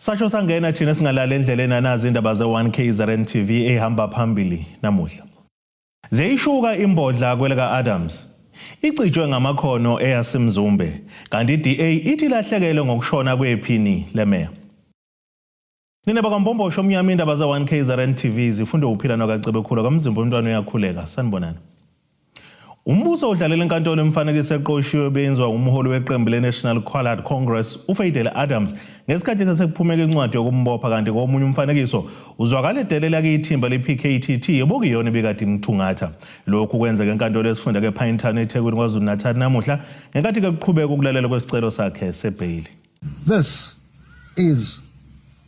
Sasho sangena thina singalala endleleni anazi indaba ze-1 KZN TV ehamba phambili namuhla. Ziyayishuka imbodla kwelika Adams. Icijwe ngamakhono eyaseMzumbe kanti iDA ithi ilahlekele ngokushona kwephini lemeya. Nina bakwambombosho omnyama indaba ze-1 KZN TV zifundwe uphila nokaCebekhulu kaMzimba umntwana uyakhuleka. Sanibonani. Umbuso udlalela enkantolo imifanekiso eqoshiwe ebenziwa ngumholi weqembu le-National Coloured Congress uFadel Adams ngesikhathi sesekuphumeka incwadi yokumbopha kanti komunye umfanekiso uzwakala edelela kuyithimba le-PKTT obokuyiyona ebikade imthungatha. Lokhu kwenzeka enkantolo yesifunda ke-Pinetown eThekwini KwaZulu-Natal namuhla ngenkathi ke kuqhubeka ukulalelwa kwesicelo sakhe sebheyili. This is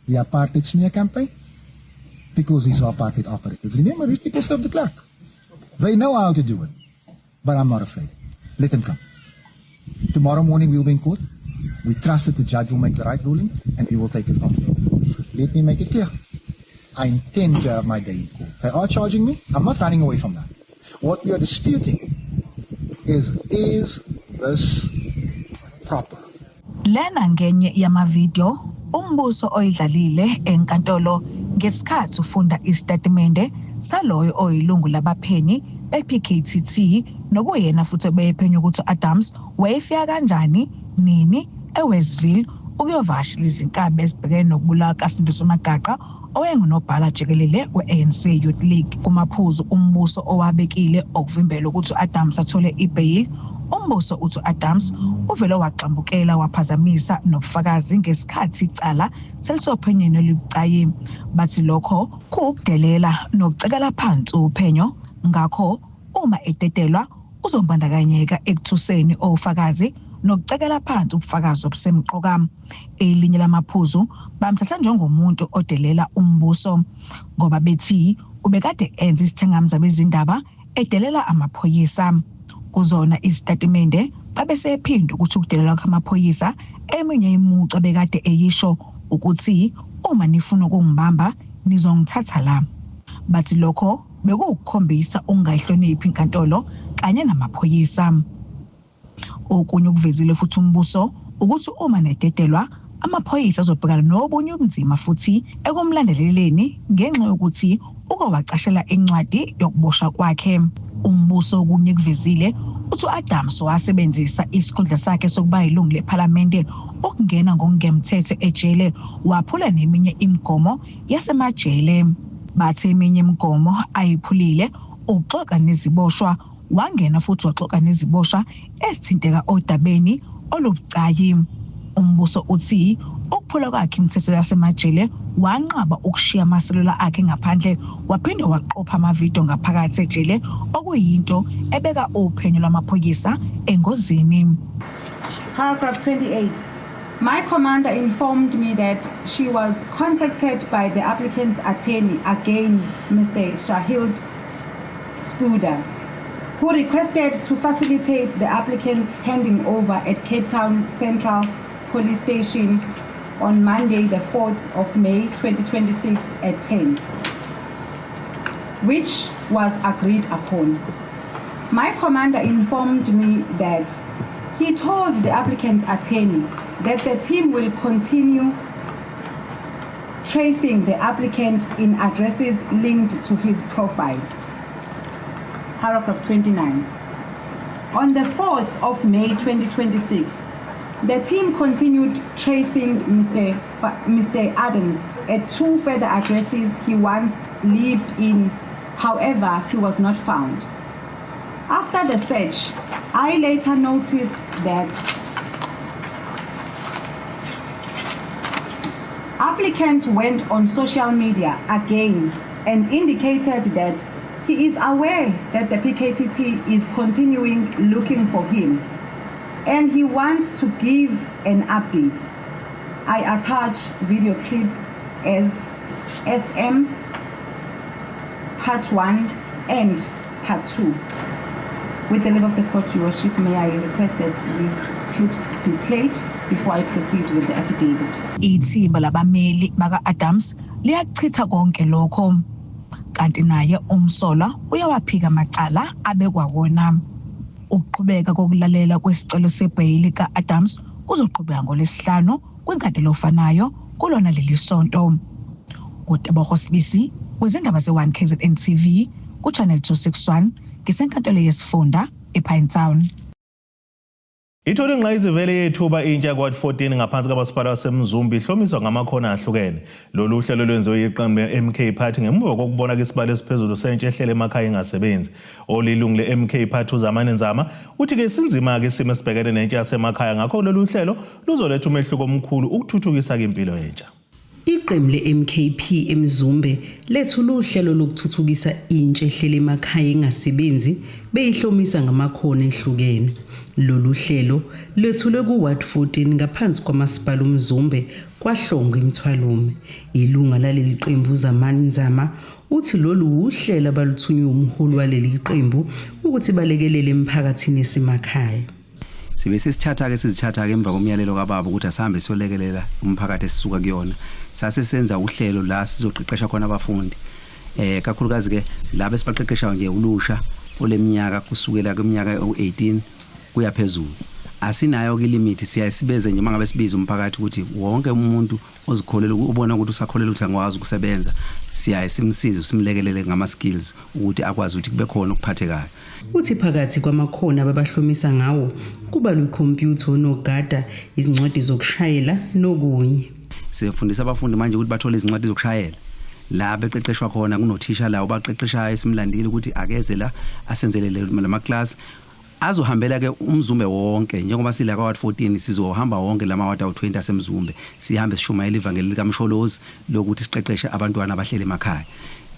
the apartheid smear campaign because these are apartheid operatives. Remember, these people serve the clerk. They know how to do it, but I'm not afraid. Let them come. Tomorrow morning we'll be in court. We trust that the judge will make the right ruling and we will take it from there. Let me make it clear. I intend to have my day in court. They are charging me. I'm not running away from that. What we are disputing is this proper? Lena ngenye yamavidiyo umbuso oyidlalile enkantolo ngesikhathi ufunda isitatimende saloyo oyilungu labaphenyi be-PKTT nokuyena futhi obephenya ukuthi Adams wayefika kanjani nini eWestville ukuyovakashela izinkabi ezibhekene nokubulawa kaSindiso Magaqa owayengunobhala jikelele we-ANC Youth League. Kumaphuzu umbuso owabekile okuvimbela ukuthi u-Adams athole ibheyili, umbuso uthi u-Adams uvele waxambukela waphazamisa nobufakazi ngesikhathi icala selisophenyweni olubucayi. Bathi lokho kuwukudelela nokucekela phansi uphenyo, ngakho uma ededelwa uzombandakanyeka ekuthuseni ofakazi nokucekela phansi ubufakazi obusemqoka. Elinye lamaphuzu bamthatha njengomuntu odelela umbuso ngoba bethi ubekade enza isithangami zabezindaba edelela amaphoyisa. Kuzona izitatimende babesephinda ukuthi ukudelela kwamaphoyisa eminye imuca bekade eyisho ukuthi uma nifuna ukungibamba nizongithatha la. Bathi lokho bekuwukukhombisa ukungayihloniphi inkantolo kanye namaphoyisa. Okunye okuvezile futhi umbuso ukuthi uma nededelwa amaphoyisa azobhekana nobunye ubunzima futhi ekumlandeleleni ngenxa yokuthi uke wacashela incwadi yokuboshwa kwakhe. Umbuso okunye kuvezile uthi u-Adams wasebenzisa isikhundla sakhe sokuba yilungu lephalamende ukungena ngokungemthetho ejele waphula neminye imigomo yasemajele. Bathe eminye imigomo ayiphulile ukuxoxa neziboshwa, wangena futhi waxoxa neziboshwa ezithinteka odabeni olubucayi. Umbuso uthi ukuphula kwakhe imithetho yasemajele wanqaba ukushiya amaselula akhe ngaphandle waphinde waqopha amavidiyo ngaphakathi ejele okuyinto ebeka uphenyo lwamaphoyisa engozini. Paragraph 28. My commander informed me that she was contacted by the applicant's attorney, again Mr. Shahil Skuda, who requested to facilitate the applicant's handing over at Cape Town Central Police Station on Monday, the 4th of May 2026 at 10, which was agreed upon. My commander informed me that he told the applicant's attorney that the team will continue tracing the applicant in addresses linked to his profile. Paragraph 29. On the 4th of May 2026, the team continued tracing Mr. Adams at two further addresses he once lived in. However, he was not found. After the search, I later noticed that applicant went on social media again and indicated that he is aware that the PKTT is continuing looking for him and he wants to give an update. I attach video clip as SM part 1 and part 2. With the leave of the court, Your Worship, may I request that these clips be played before I proceed with the affidavit. Ithimba labameli baka-Adams liyachitha konke lokho, kanti naye umsolwa uyawaphika amacala abekwa wona. Ukuqhubeka kokulalela kwesicelo sebheyili ka-Adams kuzoqhubeka ngoLwesihlanu. kwinkantolo ofanayo kulona leli sonto. NguTebogo Sibisi wezindaba ze-1 KZN TV ku-Channel 261 ngisenkantolo yesifunda ePinetown. Ithole ingqayizivele yethuba intsha kwa-Ward 14 ngaphansi kamasipala waseMzumbe ihlomiswa ngamakhono ahlukene. Lolu hlelo lwenziwe yiqembu le-MK Party ngemuva kokubona isibalo esiphezulu sentsha ehlele emakhaya ingasebenzi. Olilungu le-MK Party uZamani Nzama uthi-ke sinzima-ke isimo esibhekene nentsha yasemakhaya, ngakho lolu hlelo luzoletha umehluko omkhulu ukuthuthukisa-ke impilo yentsha. Iqembu le-MKP eMzumbe lethula uhlelo lokuthuthukisa intsha ehleli emakhaya engasebenzi beyihlomisa ngamakhono ehlukene. Lolu hlelo lwethulwe ku-Ward 14 ngaphansi kwamasipala uMzumbe kwaHlongwe eMthwalume. Ilunga laleli qembu uZamani Nzama uthi lolu uhlelo abaluthunywe umholi waleli qembu ukuthi balekelele emphakathini esemakhaya. Sibe sesithatha-ke sizithatha-ke emva komyalelo kababa ukuthi asihambe siyolekelela umphakathi esisuka kuyona. Sase senza uhlelo la sizoqeqesha khona abafundi, kakhulukazi ke laba esibaqeqeshayo nje ulusha oleminyaka kusukela kwiminyaka u18 kuya phezulu. Asinayo ke ilimit, siyaye sibeze nje mangabe sibiza umphakathi ukuthi wonke umuntu ozikholela ubona ukuthi usakholela ukuthi angakwazi ukusebenza, siyaye simsize, simlekelele ngama skills ukuthi akwazi ukuthi kube khona okuphathekayo. Uthi phakathi kwamakhono ababahlomisa ngawo kubalwa ikhompyutha, onogada, izincwadi zokushayela nokunye. Sifundisa abafundi manje ukuthi bathole izincwadi zokushayela. La beqeqeshwa khona kunothisha la obaqeqeshayo esimlandile ukuthi akeze la asenzelele lama class azohambela ke uMzumbe wonke. Njengoba sila kwa Ward 14, sizohamba wonke lama ward awu20 aseMzumbe, sihambe sishumayela ivangeli likaMsholozi lokuthi siqeqeshe abantwana abahleli emakhaya.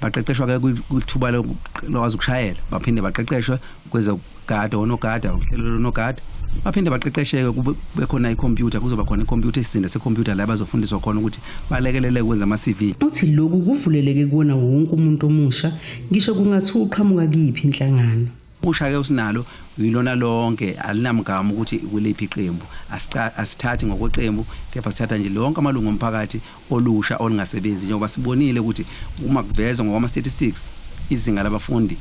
Baqeqeshwa ke kwithuba lokwazi ukushayela, baphinde baqeqeshwe kwezokugada, onogada, uhlelo lonogada, baphinde baqeqesheke kube khona ikhompyutha, kuzoba khona ikhompyutha, isizinda sekhompyutha la bazofundiswa khona ukuthi balekelele ukwenza ama-CV. Uthi lokhu kuvuleleke kuwona wonke umuntu omusha, ngisho kungathiwa uqhamuka kuyiphi inhlangano. Usha ke usinalo yilona lonke, alinamgama ukuthi kuliphi iqembu. Asithathi ngokweqembu, kepha sithatha nje lonke amalungu omphakathi olusha olungasebenzi, njengoba sibonile ukuthi uma kuvezwa ngokwama statistics izinga labafundi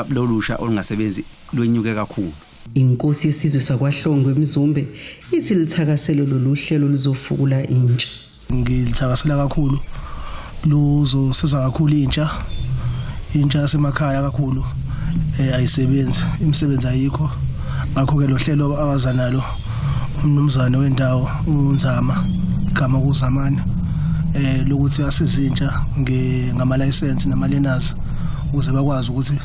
lolusha olungasebenzi lwenyuke kakhulu. Inkosi yesizwe sakwaHlongwe eMzumbe ithi lithakaselo lolu hlelo luzofukula intsha. Ngilithakasela kakhulu, luzosiza kakhulu intsha yasemakhaya kakhulu. Ayisebenzi, imisebenzi ayikho, ngakho ke lo hlelo abaza nalo umnumzane wendawo uNzama, igama kuZamani, lokuthi asize intsha ngama license nama learners ukuze bakwazi ukuthi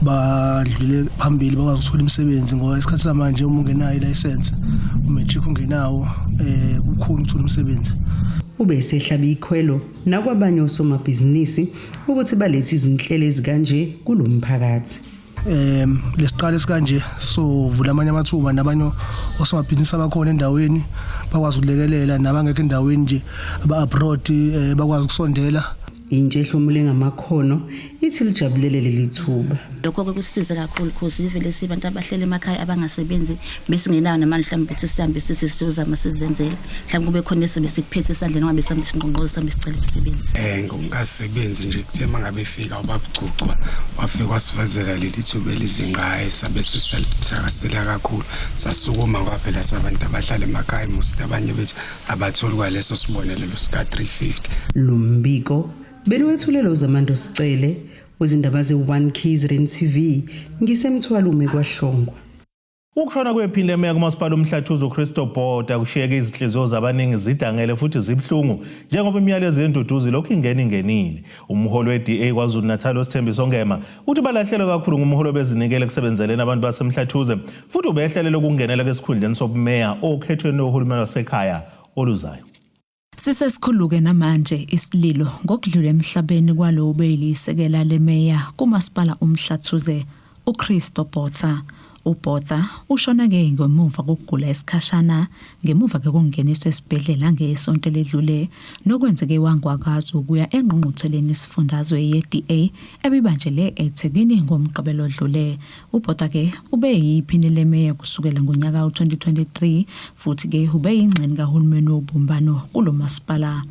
badlule phambili, bakwazi ukuthola imisebenzi, ngoba isikhathi samanje uma ungenayo ilicense, umatric ungenawo, kukhulu ukuthola umsebenzi. Ube esehlaba ikhwelo nakwabanye osomabhizinisi ukuthi balethe izinhlelo ezikanje kulomphakathi. Lesiqalo esikanje so vula amanye amathuba nabanye osomabhizinisi abakhona endaweni bakwazi ukulekelela, nabangekho endaweni nje aba abroad bakwazi ukusondela. Intsha ehlomule ngamakhono ithi lijabulele leli thuba. Lokho-ke kusisize kakhulu cause ivele sibantu abahleli emakhaya abangasebenzi, besingenayo namandla mhlawumbe ukuthi sihambe sisi siyozama sizenzele, mhlawumbe kube khona esobe sikuphethe esandleni, ungabe sihambe sinqonqoza, sihambe sicela imisebenzi. Ngokungasebenzi nje, kuthe mangabe efika ubabugcugcwa wafika wasivezela leli thuba elizinqayi, sabe sesithakasela kakhulu, sasukuma ngoba phela sabantu abahlala emakhaya, most abanye bethu abatholi kwaleso sibonelelo sika 350. Lo mbiko beniwethulelwe uZamando Sicele wezindaba ze-1 KZN TV ngiseMthwalume kwaHlongwa. Ukushona kwephini lemeya kumasipala uMhlathuze uChristo Botha kushiyeke izinhliziyo zabaningi zidangele futhi zibuhlungu, njengoba imiyalezo yenduduzo lokhu ingena ingenile. Umholi we-DA KwaZulu-Natal uSithembiso Ngema uthi balahlelwe kakhulu ngumholi obezinikele ekusebenzeleni abantu baseMhlathuze futhi ubehlelele ukungenela esikhundleni sobumeya okhethweni lohulumeni wasekhaya oluzayo. Sisesikhulu-ke namanje isililo ngokudlula emhlabeni kwalo obeyilisekela lemeya kumasipala uMhlathuze uChristo Botha. UBotha ushona-ke ngemuva kokugula isikhashana ngemuva-ke kokungeniswa esibhedlela ngesonto eledlule, nokwenzeke wangakwazi ukuya engqungqutheleni yesifundazwe ye-DA ebibanjelwe eThekwini ngoMgqibelo odlule. UBotha-ke ube yiphini lemeya kusukela ngonyaka u-2023 futhi-ke ube yingxenye kahulumeni wobumbano kulo masipala.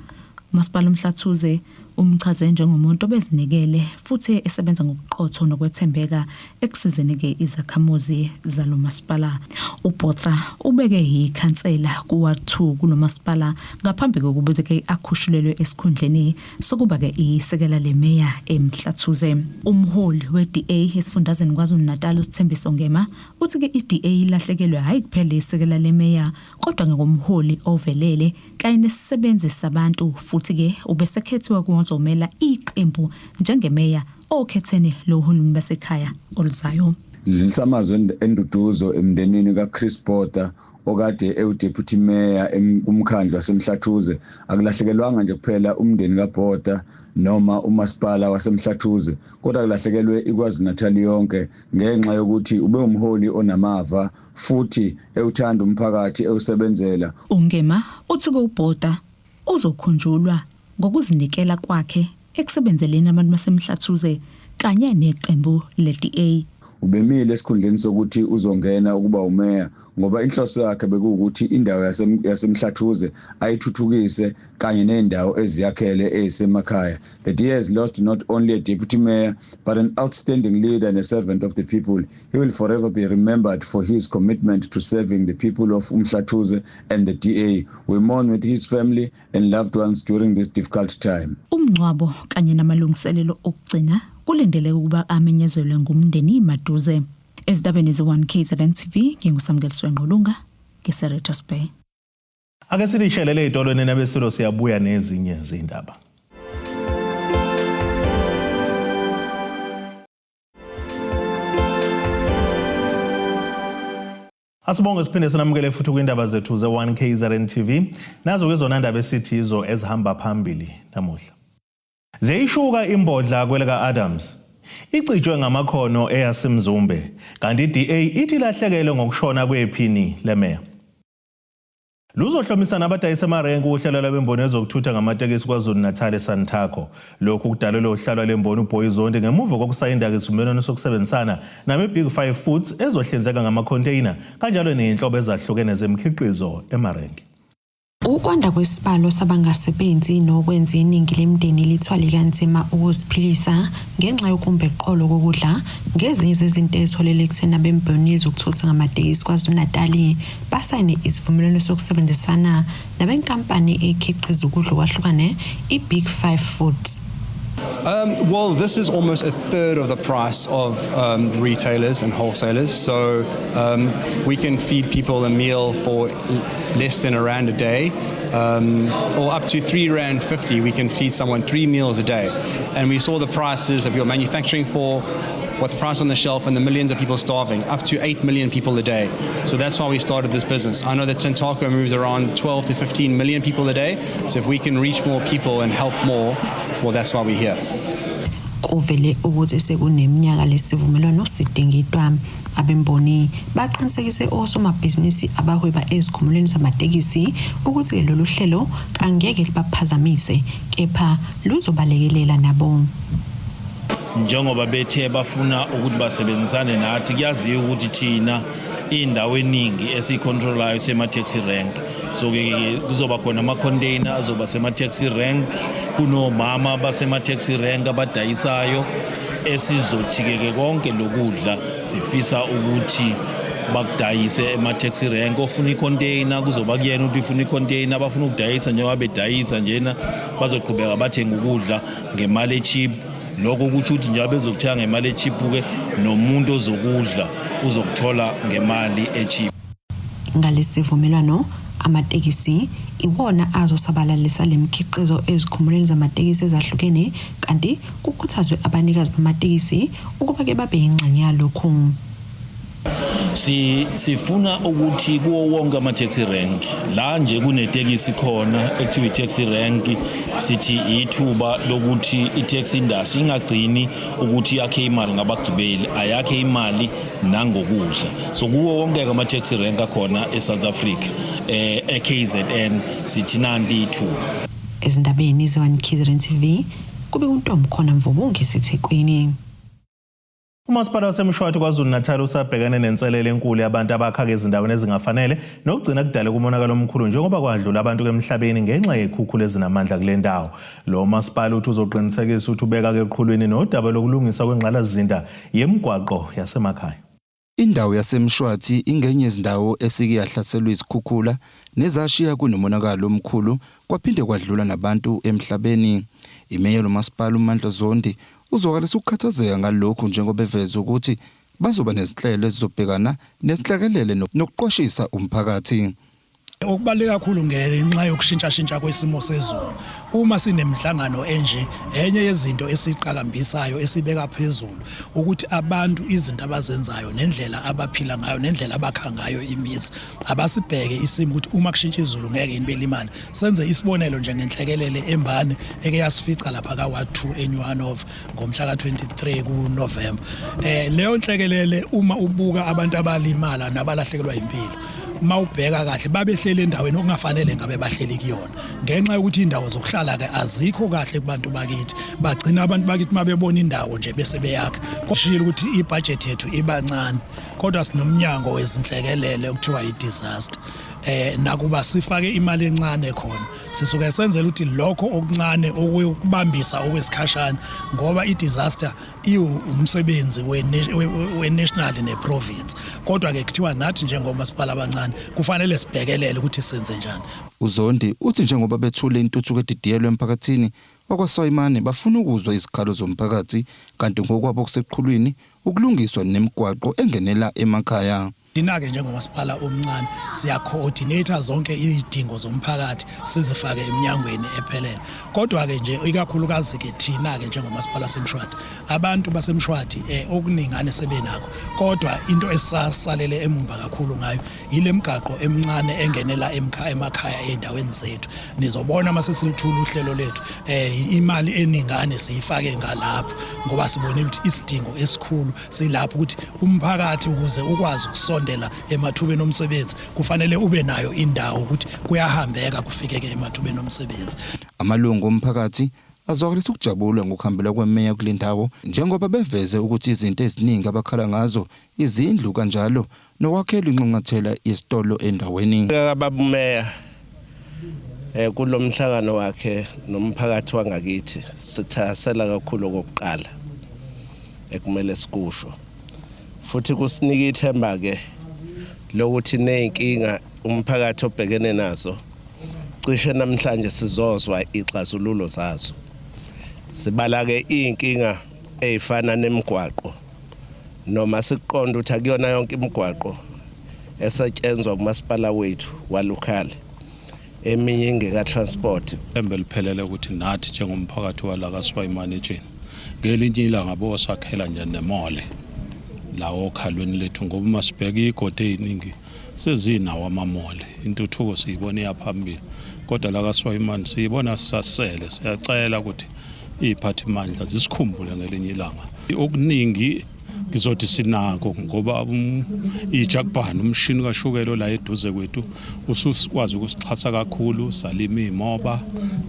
Umasipala uMhlathuze Umchaze njengomuntu obezinikele futhi esebenza ngobuqotho nokwethembeka ekusizeni-ke izakhamuzi zalo masipala. UBotha ubeke yikhansela ku-Ward 2 kulo masipala ngaphambi kokuba-ke akhushulelwe esikhundleni sokuba-ke isekela lemeya eMhlathuze. Umholi we-DA esifundazweni KwaZulu-Natal uSithembiso Ngema uthi-ke i-DA ilahlekelwe hhayi kuphela isekela lemeya kodwa ngomholi ovelele kanye nesisebenzi sabantu futhi-ke ubesekhethiwe kuzomela iqembu njengemeya okhethweni lohulumeni basekhaya oluzayo. Dlulisa amazwi enduduzo emndenini kaChris Botha okade ewu-deputy mayor kumkhandlu waseMhlathuze. Akulahlekelwanga nje kuphela umndeni kaBotha noma umasipala waseMhlathuze, kodwa kulahlekelwe iKwaZulu-Natal yonke ngenxa yokuthi ube umholi onamava futhi ewuthanda umphakathi ewusebenzela. UNgema uthi uBotha uzokhunjulwa ngokuzinikela kwakhe ekusebenzeleni abantu baseMhlathuze kanye neqembu le-DA. Ubemile esikhundleni sokuthi uzongena ukuba umeya ngoba inhloso yakhe bekuwukuthi indawo yaseMhlathuze ayithuthukise kanye nendawo eziyakhele ezisemakhaya. The DA has lost not only a deputy mayor but an outstanding leader and a servant of the people. He will forever be remembered for his commitment to serving the people of Umhlathuze and the DA. We mourn with his family and loved ones during this difficult time. Umngcwabo kanye namalungiselelo okugcina kulindeleke ukuba amenyezelwe ngumndeni maduze. Ezindabeni ze-1 KZN TV nginguSamukeliso Ngqulunga ngiseRichards Bay. Ake sithi shelele ezitolweni nabesilo, siyabuya nezinye izindaba. Asibonge siphinde sinamukele futhi kwindaba zethu ze-1 KZN TV. Nazo ke zona ndaba esithi izo ezihamba phambili namuhla. Ziyishuka imbodla kwelika Adams. Icijwe ngamakhono eyaseMzumbe kanti iDA ithi ilahlekele ngokushona kwephini lemeya. Luzohlomisa nabadayisa emarenki uhlelo lwemboni ezokuthutha ngamatekisi KwaZulu-Natal eSantaco. Lokhu kudalelwe uhlalo lemboni uBoy Zondi ngemuva kokusayinda isivumelwano sokusebenzisana nabe-Big Five Foods ezohlinzeka ngama-container kanjalo ney'nhlobo ezahlukene zemikhiqizo emarenki. Ukwanda kwesibalo sabangasebenzi nokwenza iningi lemindeni lithwale kanzima ukuziphilisa ngenxa yokumba eqolo kokudla ngezinye zezinto eziholele ekutheni abemboni yezokuthutha ngamatekisi KwaZulu-Natal basayine isivumelwano sokusebenzisana nabenkampani ekhiqiza ukudla okwahlukane i-Big Five Foods. Well, this is almost a third of the price of retailers and wholesalers. So we can feed people a meal for less than R1 a day, or up to R3.50. We can feed someone three meals a day. And we saw the prices that we were manufacturing for, what the price on the shelf, and the millions of people starving, up to 8 million people a day. So that's why we started this business. I know that Santaco moves around 12 to 15 million people a day. So if we can reach more people and help more, well, that's why we're here. Kuvele ukuthi sekuneminyaka lesivumelwano sidingidwa. Abemboni baqinisekise osomabhizinisi abahweba ezikhumulweni zamatekisi ukuthi lolu hlelo kangeke libaphazamise kepha luzobalekelela nabo. Njengoba bethe bafuna ukuthi basebenzisane nathi, kuyaziwa ukuthi thina indawo eningi esiyicontrolayo sema-taxi rank, so ke kuzoba khona ama-container azoba sema-taxi rank, kunomama basema-taxi rank abadayisayo, esizothi-ke ke konke lokudla sifisa ukuthi bakudayise ema-taxi rank. Ofuna i-container kuzoba kuyena ukuthi ufuna i-container, abafuna ukudayisa njengoba bedayisa njena bazoqhubeka bathenga ukudla ngemali e-cheap. Lokho kusho ukuthi njengoba bezokuthenga ngemali e-cheap-ke nomuntu ozokudla uzokuthola ngemali e-cheap. Ngalesivumelwano amatekisi iwona azosabalalisa lemikhiqizo ezikhumulweni zamatekisi ezahlukene, kanti kukhuthazwe abanikazi bamatekisi ukuba ke babe yingxenye yalokhu. Si sifuna ukuthi kuwo wonke ama-taxi rank la nje kunetekisi khona ekuthiwa i-taxi rank, sithi ithuba lokuthi i-taxi industry ingagcini ukuthi yakhe imali ngabagibeli, ayakhe imali nangokudla. So kuwo wonke ama-taxi rank akhona e-South Africa, e-KZN, sithi nanti ithuba. Ezindabeni ze-1 KZN TV kube uNtombi khona Mvubu ngiseThekwini. Umasipala waseMshwathi KwaZulu-Natal usabhekene nenselele enkulu yabantu abakhaka ezindaweni ezingafanele nokugcina kudale kumonakalo omkhulu njengoba kwadlula abantu emhlabeni ngenxa yekhukhula ezinamandla kule ndawo. Lo masipala uthi uzoqinisekisa ukuthi ubeka eqhulwini nodaba lokulungiswa kwengqalasizinda yemigwaqo yasemakhaya. Indawo yaseMshwathi ingenye yezindawo esike yahlaselwa izikhukhula nezashiya kunomonakalo omkhulu kwaphinde kwadlula nabantu emhlabeni. Imeya lomasipala uMandla Zondi uzwakalisa ukukhathazeka ngalokhu njengoba eveza ukuthi bazoba nezinhlelo ezizobhekana nezinhlekelele nokuqwashisa umphakathi. Okubaluleke kakhulu ngenxa yokushintshashintsha kwesimo sezulu, uma sinemhlangano enje, enye yezinto esiqakambisayo esibeka phezulu ukuthi abantu izinto abazenzayo nendlela abaphila ngayo nendlela abakha ngayo imizi, abasibheke isimo ukuthi uma kushintsha izulu ngeke yini belimale. Senze isibonelo nje ngenhlekelele embane eke yasifica lapha ka-Ward 2 eNew Hanover ngomhla ka-23 kuNovember. Leyo nhlekelele uma ubuka abantu abalimala nabalahlekelwa impilo, uma ubheka kahle babehleli endaweni okungafanele ngabe bahleli kuyona ngenxa yokuthi indawo zokuhlala ke azikho kahle kubantu bakithi. Bagcina abantu bakithi mabebona indawo nje bese beyakha. Kushilo ukuthi ibudget yethu ibancane, kodwa sinomnyango wezinhlekelele okuthiwa i-disaster. Nakuba sifake imali encane khona, sisuke senzela ukuthi lokho okuncane okuyokubambisa okwesikhashana, ngoba i-disaster iwumsebenzi we-national ne-province, kodwa ke kuthiwa nathi njengomasipala abancane kufanele sibhekelele ukuthi senze njani. UZondi uthi njengoba bethule intuthuko edidiyelwe emphakathini wakwaSwayimane bafuna ukuzwa izikhalo zomphakathi, kanti ngokwabo kuseqhulwini ukulungiswa nemigwaqo engenela emakhaya. Thina-ke njengomasipala omncane siya-coordinate zonke izidingo zomphakathi sizifake eminyangweni ephelele. Kodwa-ke nje ikakhulukazi-ke thina-ke njengomasipala waseMshwathi, abantu baseMshwathi okuningane sebenakho, kodwa into esisasalele emumva kakhulu ngayo yile migaqo emincane engenela emakhaya ey'ndaweni zethu. Nizobona uma sesilithula uhlelo lethu imali eningane siyifake ngalapho, ngoba sibonile ukuthi isidingo esikhulu silapho ukuthi umphakathi ukuze ukwazi ukusondela emathubeni omsebenzi kufanele ube nayo indawo ukuthi kuyahambeka kufikeke emathubeni omsebenzi. Amalungu omphakathi azwakalisa ukujabula ngokuhambela kwemeya kule ndawo njengoba beveze ukuthi izinto eziningi abakhala ngazo izindlu kanjalo nokwakhelwa inxanxathela yesitolo endaweni. Baba kulomhlangano wakhe nomphakathi wangakithi sikuthakasela kakhulu okokuqala ekumele sikusho, futhi kusinika ithemba ke lokuthi nezinkinga umphakathi obhekene nazo cishe namhlanje sizozwa ixazululo zazo. Sibala ke izinkinga ezifana nemigwaqo, noma siqonda ukuthi akuyona yonke imigwaqo esetshenzwa kumasipala wethu walocal, eminye ingeka transport. Ithemba liphelele ukuthi nathi njengomphakathi wala kaSwayimane etsheni ngelinye ilanga bosakhela nje nemall la okhalweni lethu, ngoba uma sibheka igodi eziningi sezinawo amamall, intuthuko siyibona iyaphambili, kodwa la kaSwayimane siyibona sisasele. Siyacela ukuthi iy'phathimandla zisikhumbule ngelinye ilanga. Okuningi ngizothi sinako ngoba ijakubhani umshini kashukelo la eduze kwethu ususikwazi ukusixhasa kakhulu, salima iy'moba,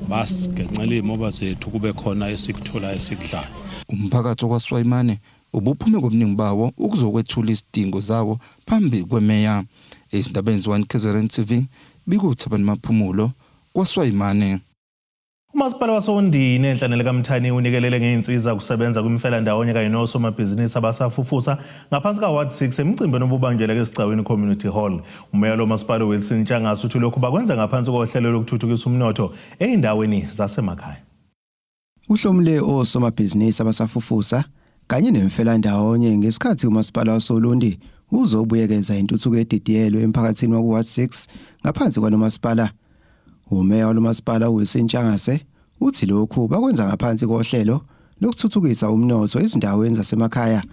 basigencela iy'moba zethu kube khona esikutholayo esikudlayo. Umphakathi wakwaSwayimane ubuphume ngobuningi bawo ukuzokwethula izidingo zawo phambi kwemeya. Ezindabeni ze-1 KZN TV, bikuThabani Maphumulo, kwaSwayimane. Umasipala waseWundini enhlanele kaMthani unikelele ngey'nsiza kusebenza kwimifelandawonye kanye nosomabhizinisi abasafufusa ngaphansi ka-Ward 6 emcimbini obubanjelwe eSigcawini Community Hall. Umeya lo masipala uWilson Ntshangase uthi lokhu bakwenza ngaphansi kohlelo lokuthuthukisa umnotho ey'ndaweni zasemakhaya. Uhlomule osomabhizinisi abasafufusa kanye nemfelandawonye ngesikhathi umasipala wasoLundi uzobuyekeza intuthuko edidiyelwe emphakathini waku-Ward 6 ngaphansi kwalo masipala. Umeya walomasipala uWilson Ntshangase uthi lokhu bakwenza ngaphansi kohlelo lokuthuthukisa umnotho ezindaweni zasemakhaya.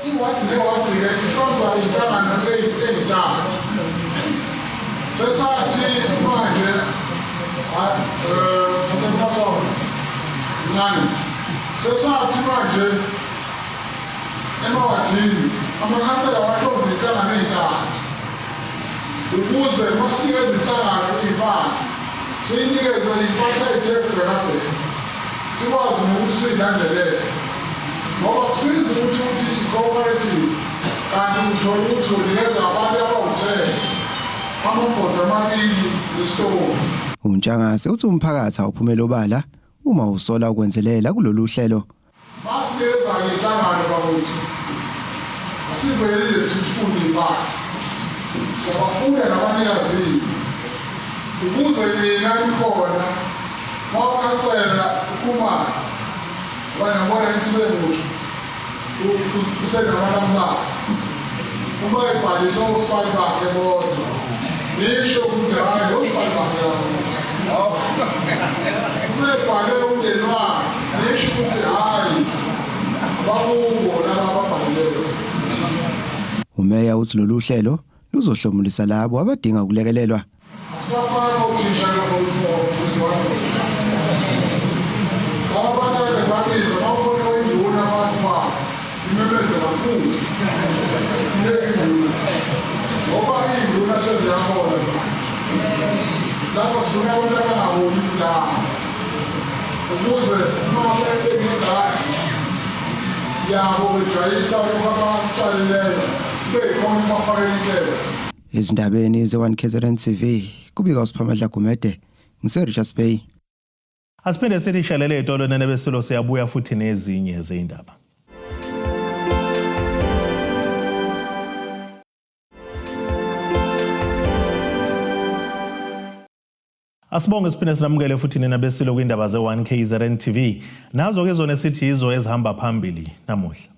Iwadi newadi-ke ihlonzwa inhlangano ey'ntathu. Sesathi manje ncane sesathi manje emawadini amakhansela wahlonza inhlangano ey'ntathu ukuze uma sinikeza inhlangano iy'mali siyinikeze impahla ethe bhekabheka sikwazi nokuthi siyilandelele. Ngoba kusiza ukuthi uthi i-cooperative kanti uthole ukuthi unikeza abantu abawu-10 amabhodo amabili nesitoboni. UNtshangase uthi umphakathi awuphumele obala uma usola ukwenzelela kulolu hlelo. Masinikeza-ke inhlangano bakwethu, asivelile sifune impahla, siyabafuna nabanikazini ukuze nina nikhona mawukhansela ukhumalo ngoba niyabona into usemusha usenabantu ambalwa uma ebhalisa osibali bakhe bodwa nisho ukuthi hhayi osibali bakhe labo uma ebhale umndeni wakhe nisho ukuthi hhayi abakubo laba ababhalileyo. Umeya uthi lolu hlelo luzohlomulisa labo abadinga ukulekelelwa. Asibafaki othisha lokho laba abantu babiza bawubona induna abantu babo imemeze kakhulu induna ngoba iy'nduna seziyahola manje lapho sifuna abantu abangaholi la ukuze uma benegadi yabo bejwayisa lokhu abakutshalileyo kube yikhona ukubafakela inketho. Ezindabeni ze-1 KZN TV kubika uSiphamandla Gumede ngise-Richards Bay. Asiphinde sithi shalele itolo nene besilo siyabuya futhi nezinye zeyindaba. Asibonge siphinde sinamukele futhi nina besilo kwindaba ze-1 KZN TV. Nazo ke zona esithi yizo ezihamba phambili namuhla.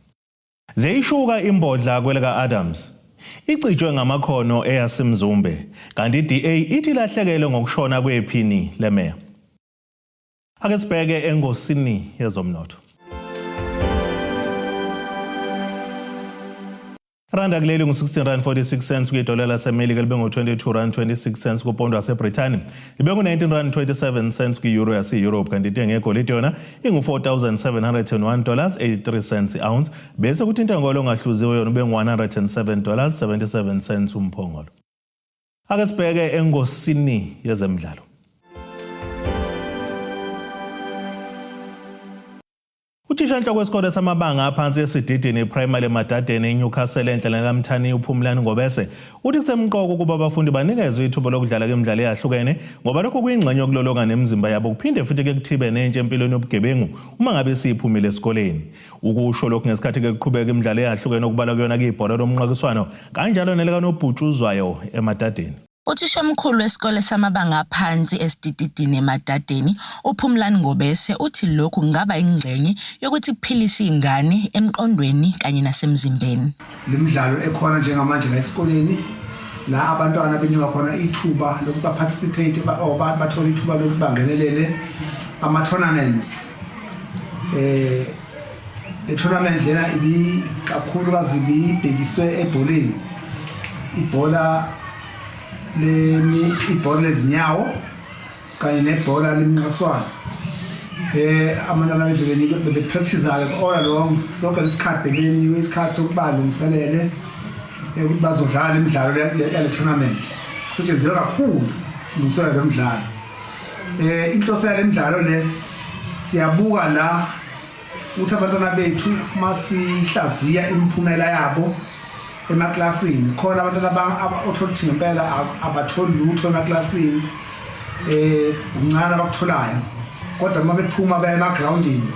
Ziyishuka imbodla kwelika Adams. Icijwe ngamakhono eyaseMzumbe kanti iDA ithi ilahlekele ngokushona kwephini lemeya. Ake sibheke engosini yezomnotho. Randa kuleli ngu-16 rand 46 cents kwidola laseMelika libe ngu-22 rand 26 cents kupondo waseBrithani libe ngu-19 rand 27 cents kwi-euro yase-Europe kanti intengo yegolide yona ingu-4701 dollars 83 cents i-ounce bese kuthi intengo yolongahluziwe yona ube ngu-107 dollars 77 cents umphongolo. Ake sibheke engosini yezemidlalo. Uthishanhloko wesikole samabanga aphansi eSididini Primary eMadadeni eNewcastle enhla kaMthani uPhumlani Ngobese uthi kusemqoka ukuba abafundi banikezwe ithuba lokudlala kwimidlalo eyahlukene ngoba lokho kuyingxenye yokulolonga nemizimba yabo kuphinde futhi ke kuthibe nentsha empilweni yobugebengu uma ngabe siyiphumile esikoleni. Ukusho lokhu ngesikhathi ke kuqhubeka imidlalo eyahlukene okubalwa kuyona kuyibhola lomnqakiswano kanjalo nelikanobhutshuzwayo eMadadeni. Uthishomkhulu wesikole samabanga aphansi eSidididini eMadadeni, uPhumlani Ngobese, uthi lokhu kungaba ingxenye yokuthi kuphilise iy'ngane emqondweni kanye nasemzimbeni. Le midlalo ekhona njengamanje la esikoleni la abantwana benikwa khona ithuba lokuba participate or bathole ithuba lokuba bangenelele ama-tournaments. Le tournament lena ibi kakhulukazi ibibhekiswe ebholeni, ibhola lemi ibhola lezinyawo kanye nebhola leminqakuswano. Abantwana bethu bebe-practice-ke all along sonke lesikhathi, bebenikwe isikhathi sokuba balungiselele ukuthi bazodlala imidlalo yale tournament. Kusetshenziwe kakhulu ulungiselela lo mdlalo. Inhloso yale midlalo le, siyabuka la ukuthi abantwana bethu masihlaziya imiphumela yabo emaklasini, khona abantwana othola ukuthi ngempela abatholi lutho emaklasini, kuncane abakutholayo, kodwa uma bephuma baya emagrawundini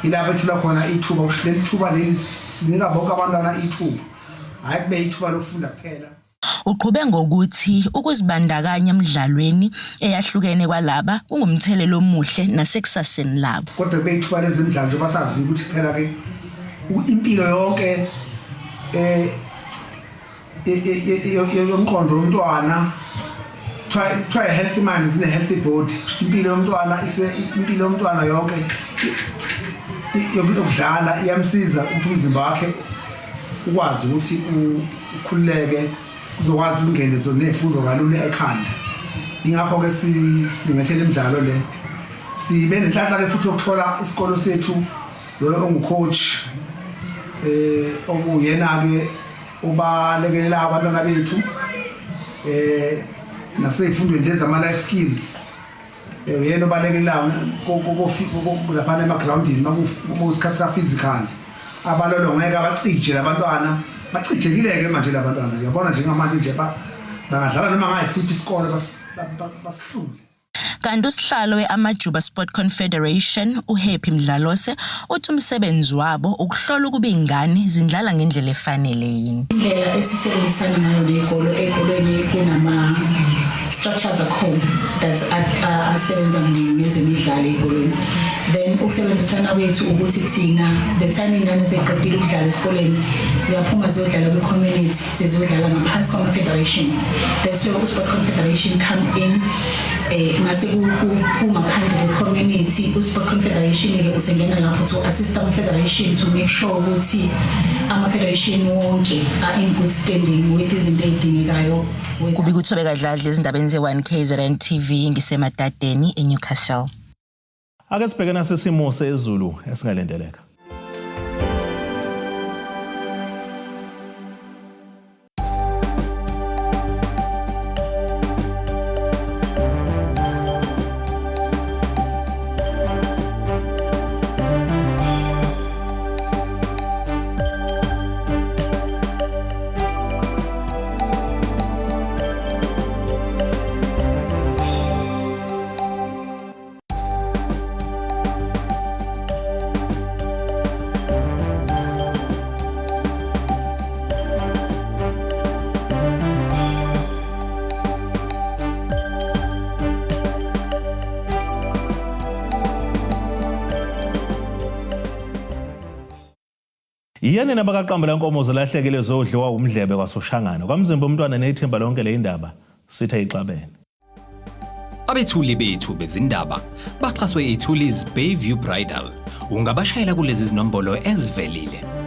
ila bethola khona ithuba. Kusho leli thuba leli sinika bonke abantwana ithuba, hhayi kube ithuba lokufunda kuphela. Uqhube ngokuthi ukuzibandakanya emidlalweni eyahlukene kwalaba kungumthelela omuhle nasekusaseni labo. Kodwa kube ithuba lezemidlalo njengoba sazi ukuthi phela ke impilo yonke yomqondo womntwana, kuthiwa a healthy mind is in a healthy body. Kusho impilo yomntwana ise impilo yomntwana yonke yokudlala iyamsiza ukuthi umzimba wakhe ukwazi ukuthi ukhululeke, uzokwazi ukungena ney'fundo kalula ekhanda. Ingakho-ke singethele imidlalo le. Sibe nenhlanhla-ke futhi yokuthola isikolo sethu loyo ongu-coach okuyena-ke obalekelela abantwana bethu nasey'fundweni lezi ama-life skills. Uyena obalekelelayo laphana emagrawundini makuyisikhathi ka-physical. Abalolongeka abacije labantwana bacijekile-ke manje labantwana uyabona njengamanje nje bangadlala noma ngayisiphi isikole basihlule. Kanti usihlalo we-Amajuba Sport Confederation uHappy Mdlalose uthi umsebenzi wabo ukuhlola ukuba iy'ngane zindlala ngendlela efanele yini. Indlela esisebenzisana ngayo ney'kolo ey'kolweni kunama structures akhona that asebenza ngezemidlalo ey'kolweni. Then ukusebenzisana kwethu ukuthi thina the time iy'ngane seyiqedile ukudlala esikoleni ziyaphuma ziyodlala kwi-community seziyodlala ngaphansi kwama-federation. That's where u-Sport Confederation come in mase kungaphandle kwe-community u-Sport Confederation-ke usengena lapho to assist ama-federation to make sure ukuthi ama-federation wonke are in good standing with izinto ey'dingekayo. Kubika uThobeka Dladla ezindabeni ze-1 KZN TV ngiseMadadeni eNewcastle. Ake sibheke nasesimo sezulu esingalindeleka. Yiyani nabakaqambela nkomo zalahlekile zodliwa umdlebe kwaSoshangana. Kwamzimba umntwana nethimba lonke le indaba sithe ixabene. Abethuli bethu bezindaba baxhaswe iThulis Bayview Bridal. Ungabashayela kulezi zinombolo ezivelile.